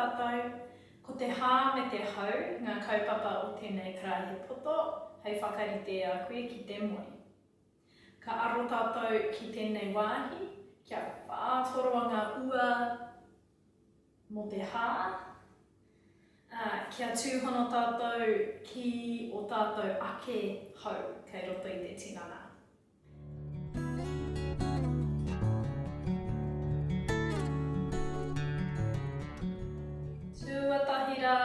tātou. Ko te hā me te hau ngā kaupapa o tēnei karaehe poto hei whakarite i a koe ki te moe. Ka aro tātou ki tēnei wāhi kia whātoroa ngā ua mō te hā, ā, kia tūhono tātou ki ō tātou ake hau kei roto i te tinana. Tuatahi rā,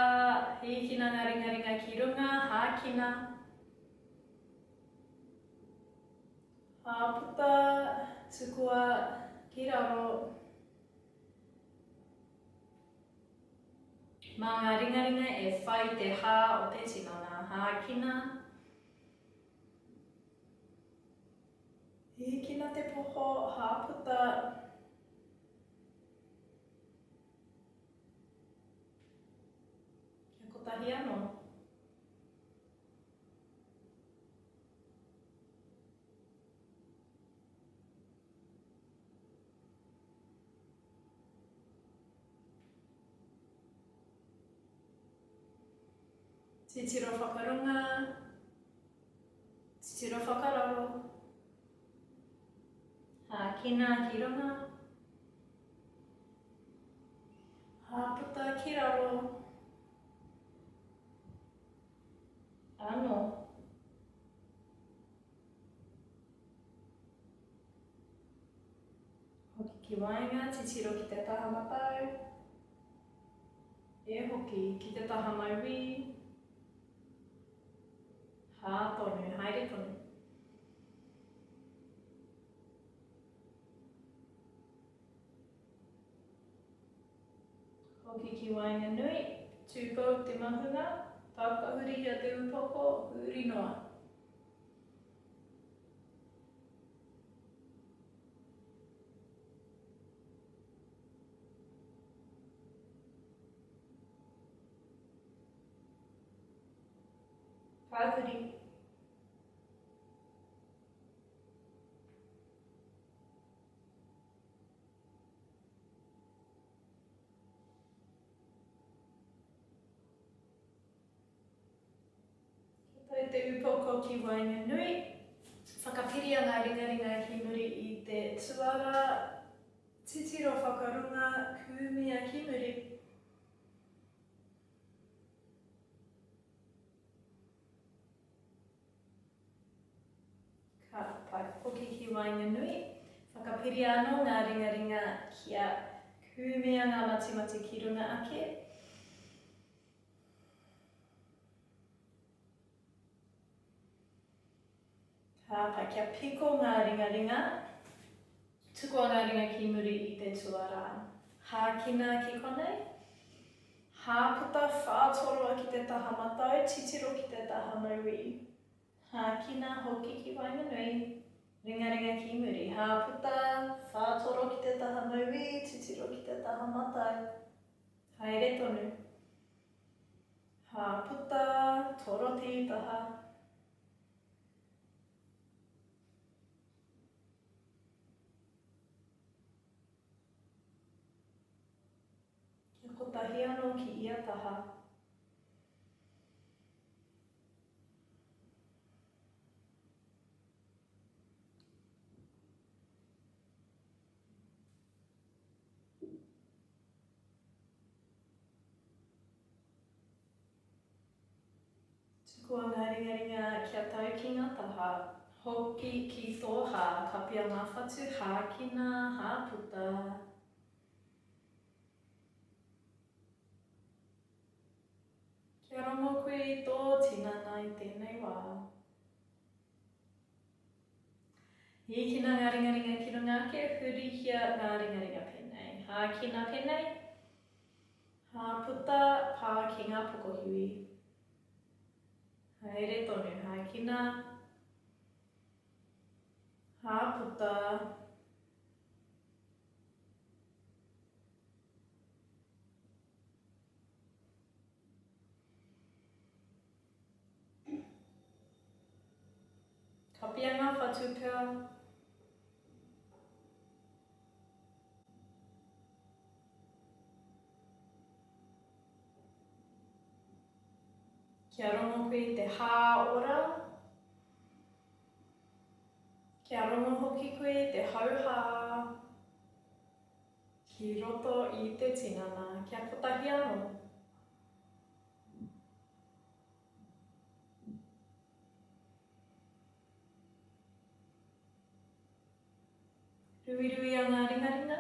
hīkina ngā ringaringa ki runga, hākina. Hāputa, tukua ki raro. Mā ngā ringaringa e whai te hā o te tinana, hākina. Hīkina te poho, hāputa. Kia kotahi anō. Titiro whakarunga, titiro whakararo, hākina ki runga, hāputa ki raro, anō. Hoki ki waenga, titiro ki te taha matau. E hoki ki te taha mauī. Hā tonu, haere tonu. Hoki ki waenganui, tūpou te mahunga, takahurihia te upoko, huri noa. Ka huri. Kia tau te upoko ki waenganui. Whakapiria ngā ringaringa ki muri i te tuara. Titiro whakarunga, kūmia ki muri. Ka pai. Hoki ki waenganui. Whakapiria anō ngā ringaringa kia kūmea ngā matimati ki runga ake. Ka pai. Kia piko ngā ringaringa. Tukua ngā ringa ki muri i te tuarā. Hākina ki konei. Hāputa whātoroa ki te taha matau, titiro ki te taha mauī. Hākina hoki ki waenganui, ringaringa ki muri. Hāputa whātoro ki te taha mauī, titiro ki te taha matau. Haere tonu. Hāputa, toro tītaha. Kia kotahi anō ki ia taha. Tukua ngā ringaringa kia tau ki ngā taha. Hoki ki tō hā, kapia ngā whatu hākina, hāputa. Kia rongo koe i tō tinana i tēnei wā. Hīkina ngā ringaringa ki runga ake, hurihia ngā ringaringa pēnei. Hākina pēnei. Hāputa, pā ki ngā pokohiwi. Haere tonu, hākina. Hāputa. Kapia ngā whatu pea. Kia rongo koe i te hā ora. Kia rongo hoki koe i te hauhā ki roto i te tinana. Kia kotahi anō. Ruiruia ngā ringaringa.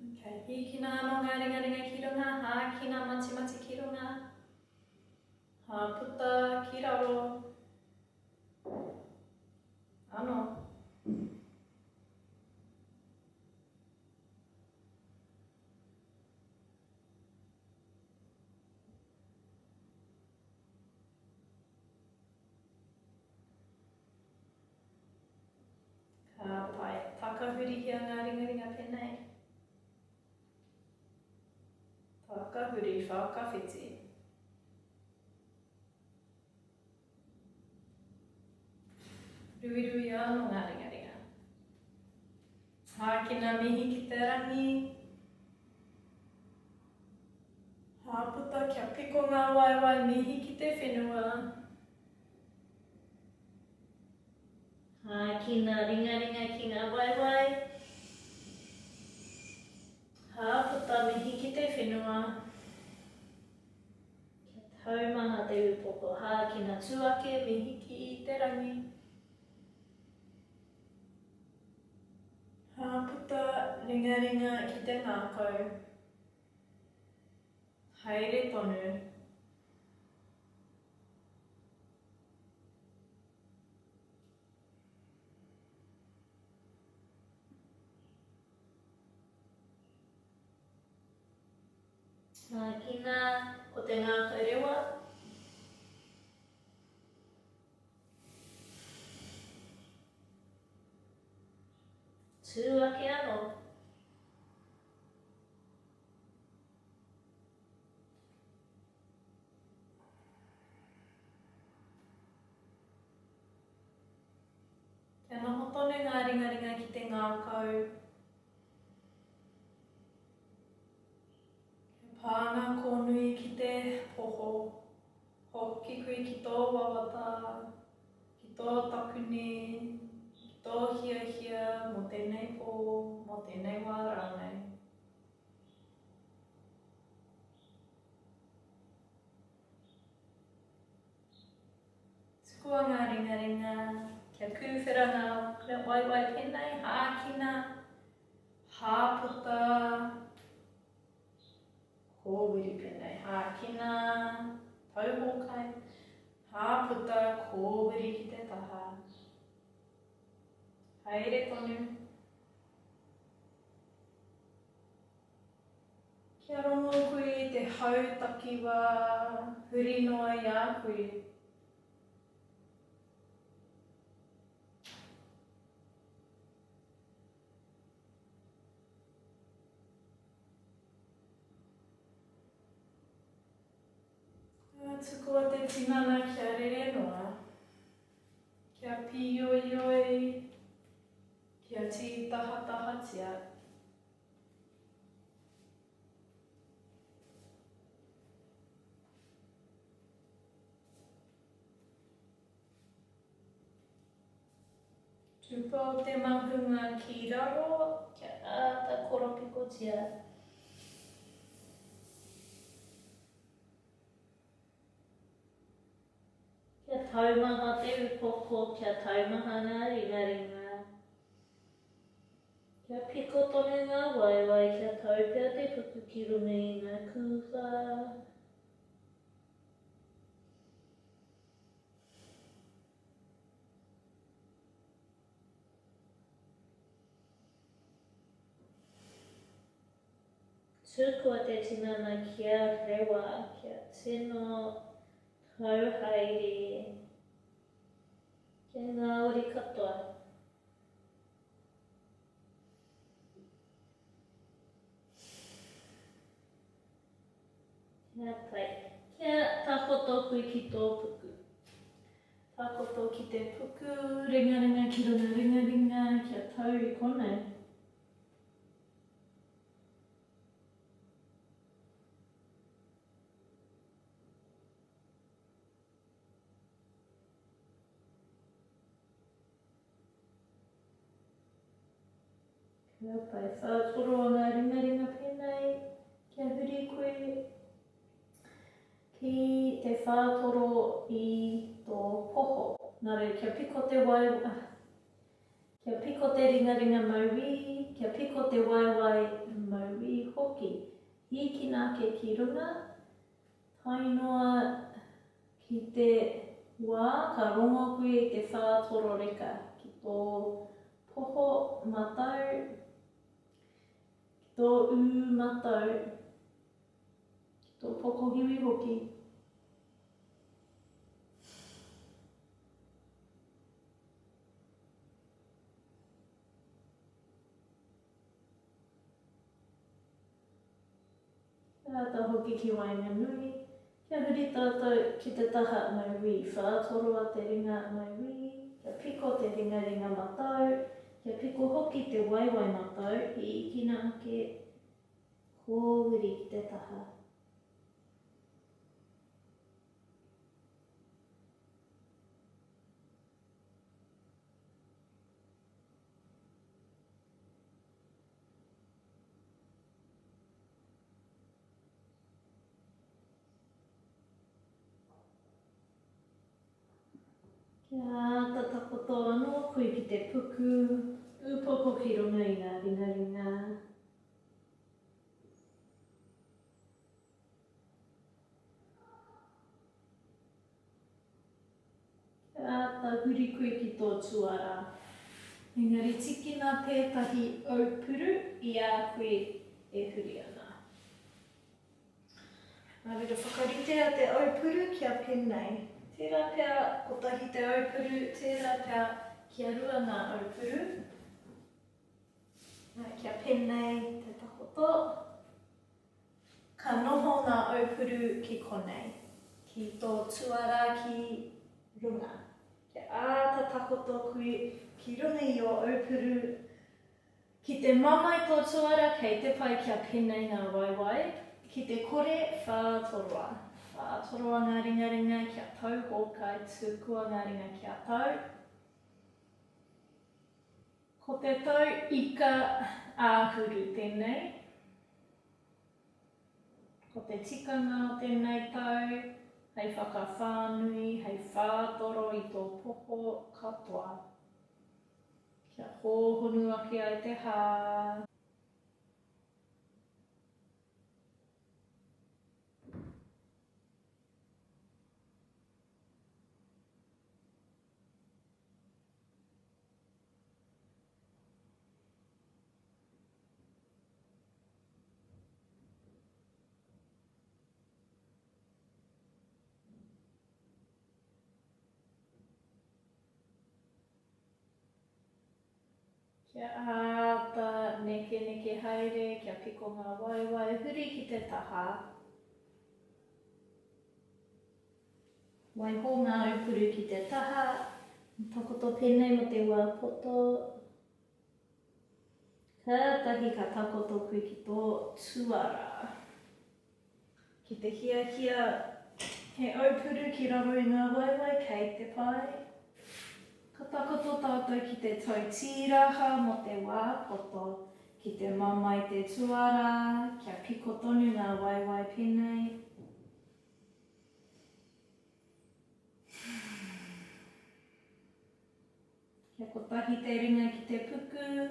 Okay, hīkina anō ngā ringaringa ki runga, hākina matimati ki runga, hāputa ki raro, anō. Ka pai. Takahurihia ngā ringaringa pēnei. Takahuri whakawhiti. Ruiruia anō ngā ringaringa. Hākina mihi ki te rangi. Hāputa kia piko ngā waewae mihi ki te whenua. Hākina ringaringa ki ngā waewae. Hāputa mihi ki te whenua. Kia taumaha te upoko. Hākina tū ake mihi ki te rangi. Hāputa ringaringa ki te ngākau. Haere tonu. Hākina ko te ngākau rewa. Tū ake anō. Kia noho tonu ngā ringaringa ki te ngākau. Kia pā ngā kōnui ki te poho. Hoki koe ki tō wawata, ki tō takune, ki tō hiahia mō tēnei pō, mō tēnei wā rānei. Tukua ngā ringaringa, kia kūwhera ngā waewae pēnei, hākina, hāputa, kōwiri pēnei, hākina, tauhōkai, hāputa, kōwiri ki te taha. Haere tonu. Kia rongo koe i te hau takiwā huri noa i a koe. Tukua te tinana kia rere noa, kia pīoioi, kia tītahatahatia. Tupou te mahunga ki raro kia āta koropikotia. Kia taumaha te upoko, kia taumaha ngā ringaringa. Kia piko tonu ngā waewae, kia tau pea te puku ki runga i ngā kūwhā. Tukua te tinana kia rewa, kia tino tau haere, kia ngāwari katoa. Kia pai. Kia takoto koe ki tō puku. Takoto ki te puku, ringaringa ki runga ringaringa, kia tau i konei. Kia pai whātoro ngā ringaringa pēnei, kia huri koe ki te whātoro i tō poho. Nā reira, kia piko te waewae, kia piko te ringaringa mauī, kia piko te waewae mauī hoki. Hīkina ake ki runga, tae noa ki te wā ka rongo koe i te whātoro reka ki tō poho matau, ki tō ū matau, ki tō pokohiwi hoki. Kia āta hoki ki waenganui, kia huri tātou ki te taha mauī, whātoroa te ringa mauī, kia piko te ringaringa matau, kia piko hoki te waewae matau, hīkina ake, kōwiri ki te taha. Kia āta takoto anō koe ki te puku, upoko ki runga i ngā ringaringa. Kia āta huri koe ki tō tuarā. Engari tikina tētahi aupuru i a koe e huri ana. Nā reira whakaritea te aupuru kia penei. Tērā pea kotahi te aupuru, tērā pea kia rua ngā aupuru. Nā, kia penei te takoto. Ka noho ngā aupuru ki konei, ki tō tuarā ki runga. Kia āta takoto koe ki runga i ō aupuru. Ki te mamae tō tuara, kei te pai kia penei ngā waewae. Ki te kore, whātoroa. Whātoroa ngā ringaringa kia tau hōkai, tukua ngā ringa kia tau. Ko te tau ika āhuru tēnei. Ko te tikanga o tēnei tau, hei whakawhānui, hei whātoro i tō poho katoa. Kia hōhonu ake ai te hā. Kia āta nekeneke haere, kia piko ngā waewae, huri ki te taha. Waiho ngā aupuru ki te taha, takoto pēnei mō te wā poto. Kātahi ka takoto koe ki tō tuarā. Ki te hiahia he aupuru ki raro i ngā waewae kei te pai. Ka takoto tātou ki te tau tīraha mō te wā poto. Ki te mamae te tuarā, kia piko tonu ngā waewae pēnei. Kia kotahi te ringa ki te puku,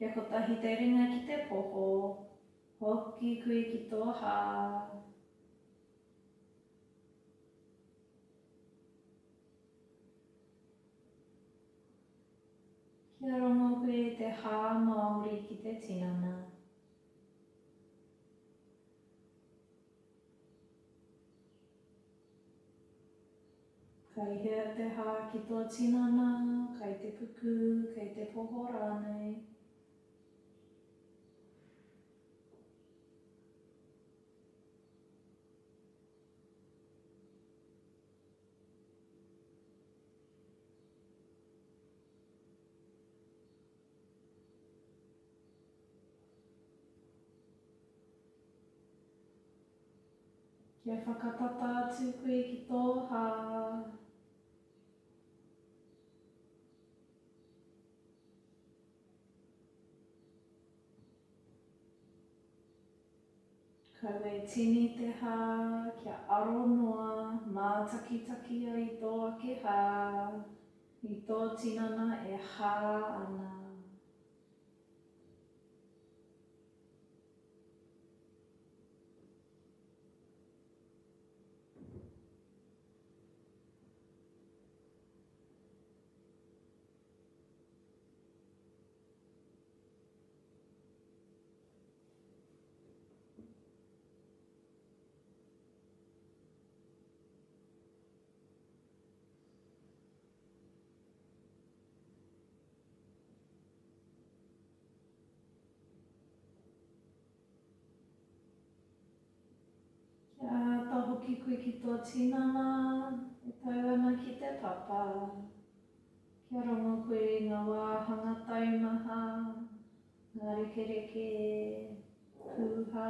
kia kotahi te ringa ki te poho. Hoki koe ki tō hā. Kia rongo koe i te hā Māori ki te tinana. Kai hea te hā ki tō tinana, kai te puku, kei te poho rānei. Kia whakatata atu koe ki tō hā. Kaua e tini te hā, kia aro noa, mātakitakia i tō ake hā, i tō tinana e hā ana. Kia āta hoki koe ki tō tinana e tau ana ki te papa. Kia rongo koe i ngā wāhanga taumaha, ngā rekereke, pūhā,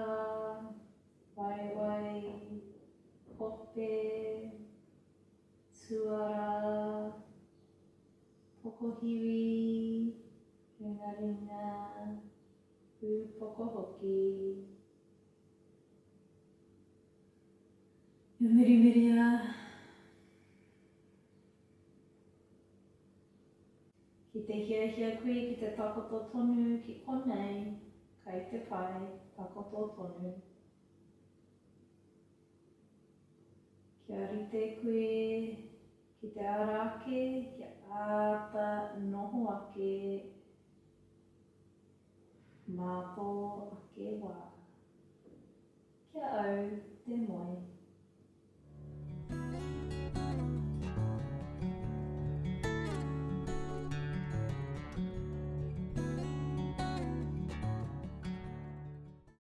waewae, hope, tuarā, pokohiwi, ringaringa, ūpoko hoki. Ia mirimiria. Ki te hiahia koe ki te takoto tonu ki konei, kai te pai, takoto tonu. Kia rite koe ki te ara ake, kia āta noho ake mā tō ake wā. Kia au te moe.